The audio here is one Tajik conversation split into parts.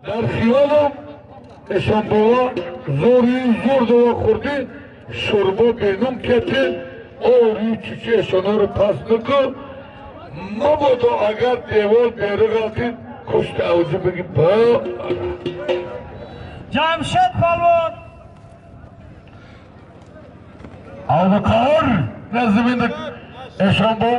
Дар хиёлам эшон бова зори зур дова хурди шурбо бенум кети ори чучи эшонаро пас наку мабодо агар девор бери ғалтид кушти авҷи биги ба Ҷамшед палвон Абукар назминда эшон бо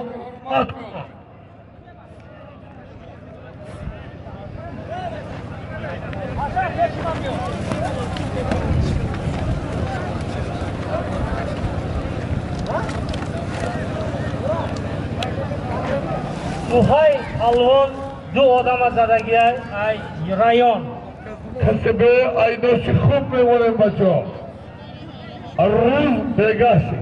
Суҳай палвон ду одама задагиай ай район. Касбе айноши хуб мемонем бачаҳо. Рӯз бегаши.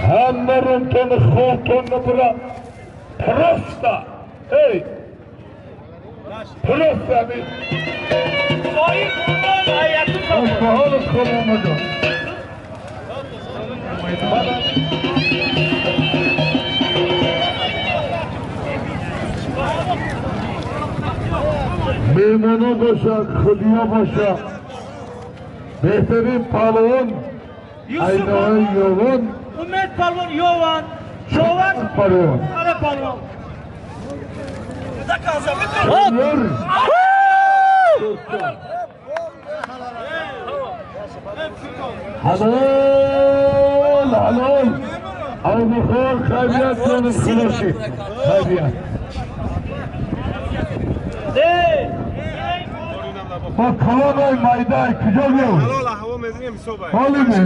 Ҳама румтон хобтон набура. Просто эй просто ами Ошбаҳолат хоб омадо. Меҳмоно боша, худиё боша. Беҳтарин палвон Айнои Ёвон. Умед палвон Ёван. Ёван палвон. Ара палвон. Halol, halol. Абухор хайрият кунед хулоши. Хайрият. Бо калонои майдай куҷо биёвед? Ҳолиме?